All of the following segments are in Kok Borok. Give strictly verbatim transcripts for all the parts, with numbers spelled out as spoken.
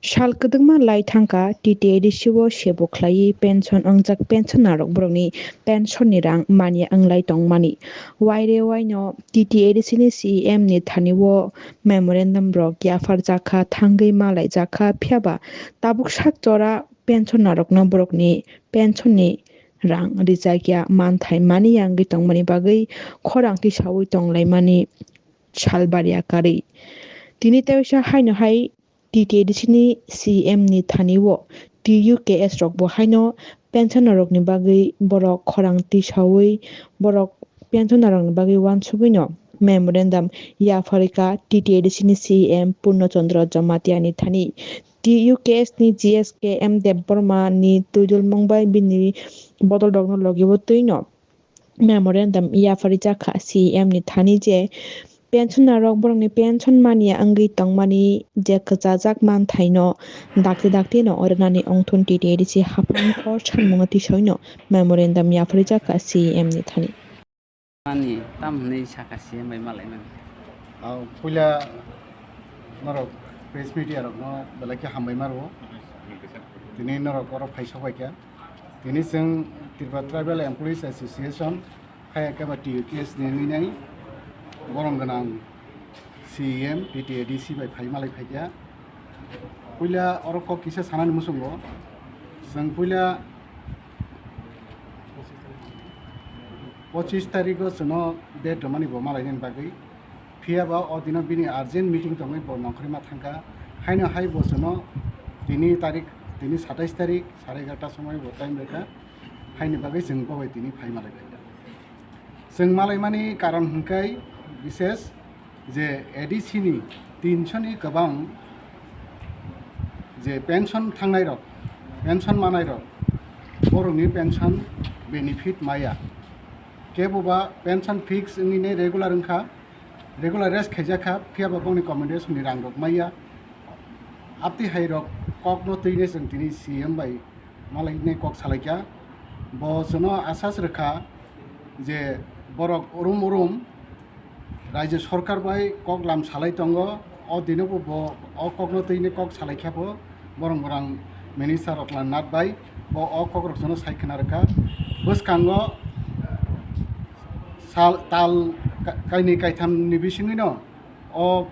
Sal kwdwkma lai thangkha T T A D C o sebo khlaiwi pension wngjak pensioner rok borokni pension ni rang manya wnglai tongmani. Waire waino T T A D C ni C E M ni thani o memorandum rok yapharjakha, thangwi malaijakha, phiyaba tabuk sak jora pensioner rokno borokni pension ni rang rijakya manthai mani wngwi tongmani bagwi khorang tisaui tonglaimani sal barya karwi. Tini teisa haino hai T T A D C ni C M ni thani o T U K S rok bo haino pensioner rokni bagwi borok khorang tisaui borok pensioner rokni bagwi uansugui no memorandum yapharikha T T A D C ni C M Purno Chandra Jamatia ni thani. T U K S ni G S K M Debbarma ni twijlmung bai bini bodol rokno logi o twi no memorandum yapharwi jakha C M ni thani je pensioner rok borokni pension manya wngwi tongmani je kwchajak manthaino dakti dakti no orwnani wngthun T T A D C haphang kor sanmungo tisoi no memorandum yapharwi jakha C M ni thani. Ani tam hwnwi sakha C M bai malaimani. Ang puila norok press media rokno belai khe hambai maro. Tini norok oro phai sok bai kha. Tini chwng Tripura Tribal Employees Association, hai khe ba T U K S ni wngwi nai borom gwnang C E M T T A D C bai phai malai phai kha. Puila oro kok kisa sanani muchungo. Chwng puila pochis tarikgo chwngno date rwmani bo malainani bagwi. Phiya ba o dino bini urgent meeting tongwi bo nongkhorima thangkha. Haino hai bo chwngno tini tarik, tini satais tarik, sare egarta somoy bo time rwkha. Haini bagwi chwng bo bai tini phai malai phaikha. Chwng malaimani karon hwnkhe bises je A D C ni tinso ni kwbang je pension thangnai rok, pension manai rok, borokni pension benefit maya. Kebo ba pension fix wngwi ne regular wngkha, regular rest khaijak kha, phiya ba bongni compensation ni rang rok maya. Abtwi hai rok kokno twi ne chwng tini C M bai malai ne kok salai kha. Bo chwngno asas rwkha je borok urum urum Raijyo sorkar bai kok lam salai tongo. O dinobo bo o kokno twi ne kok salai kha bo borong borang minister Rotla Nath bai bo o kok rok chwngno sai khna rwkha. Bwskango sal tal ka-, kainwi kaitham ni bisingwino o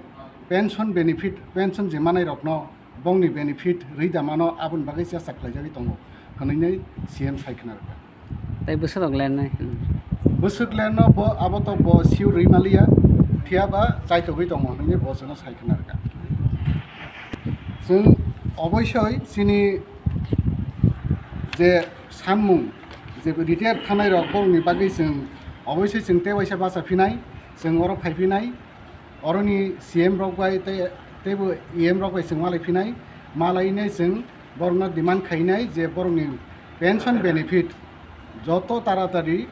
pension benefit, pension je manai rokno bongni benefit rwi da mano, aboni bagwi chesta khlaijagwi tongo hwnwi C M sai khna rwkha. Tei bwswk rok lernai? Bwswk lerno bo, abo to bo sure rwi maliya, phiya ba chaitogwi tongo hwnwi bo chwngno sai khna rwkha. Chwng oboisoi chini je sanmung, je retire thanai rok, borokni bagwi chwng oboisoi chwng tei waisa bacha phinai, chwng oro phai phinai. Oroni C M rok bai tei, teibo E M rok bai chwng malai phinai, malai nai chwng borokno demand khainai je borokni pension benefit joto taratari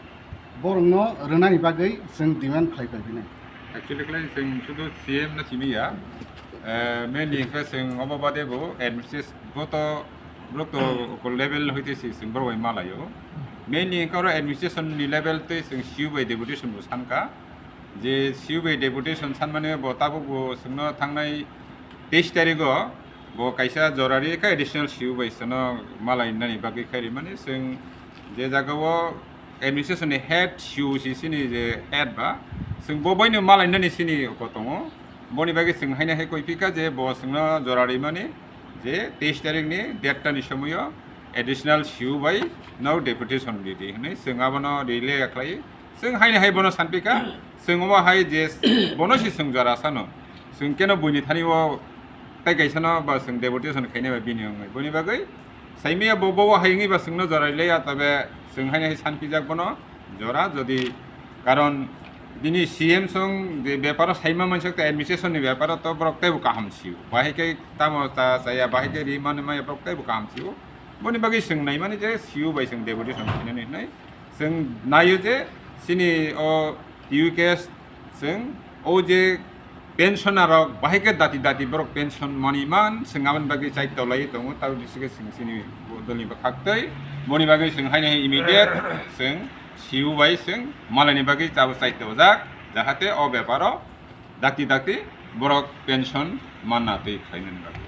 borokno rwnani bagwi chwng demand khlai pai phinai. Actually khlai chwng sudu C M no simi ya, eh, mainly hwnkhe chwng omo bade bo administration, bo to borok to level hoite si chwng borok bai malaio. Mainly hwnkhe oro administration ni level tei chwng C U bai deputation bo sanka. Je C U bai deputation sanmani bo tabuk bo chwngno thangnai teis tarigo bo kaisa jora ri kha additional C U bai chwngno malai nani bagwi khai rimani. Chwng je jagao administration ni head C U si chini je head ba chwng bo baino malai nani chini ko tongo. Boni bagwi chwng haino hai koi phika je bo chwngno jora rimani je teis tarik ni derta ni somoio additional C U bai no deputation ridi hwnwi chwng abono relay khlai. Chwng haini hai bono sanpikha, chwng omo hai je bono si chwng jora sano. Chwng keno buini thani o tai kaisa no ba chwng deputation khainai ba bini wngwi. Boni bagwi saimaya bo, bo hai wngwi ba chwngno jora rilaiya, tobe chwng haini hai sanpijak bono jora, jodi karon bini C M song je beparo saima mansak ta administration ni beparo to borok teibo kaham sio. Bahai khe tamo cha chaya, bahai khe ri mani maya borok teibo kaham sio. Boni bagwi chwng naimani je C U bai chwng deputation khainani hinwi. Chwng naio je chini o T U K S chwng o je pensioner rok bahai khe dati dati borok pension mani man chwng aboni bagwi chaito lai tongo, tabuk jisike chwng chini dolni bwkhak tei boni bagwi chwng haino hai immediate chwng C U bai chwng malaini bagwi tabuk chaito jak, jahate o beparo dakti dakti borok pension manna twi khlainani bagwi.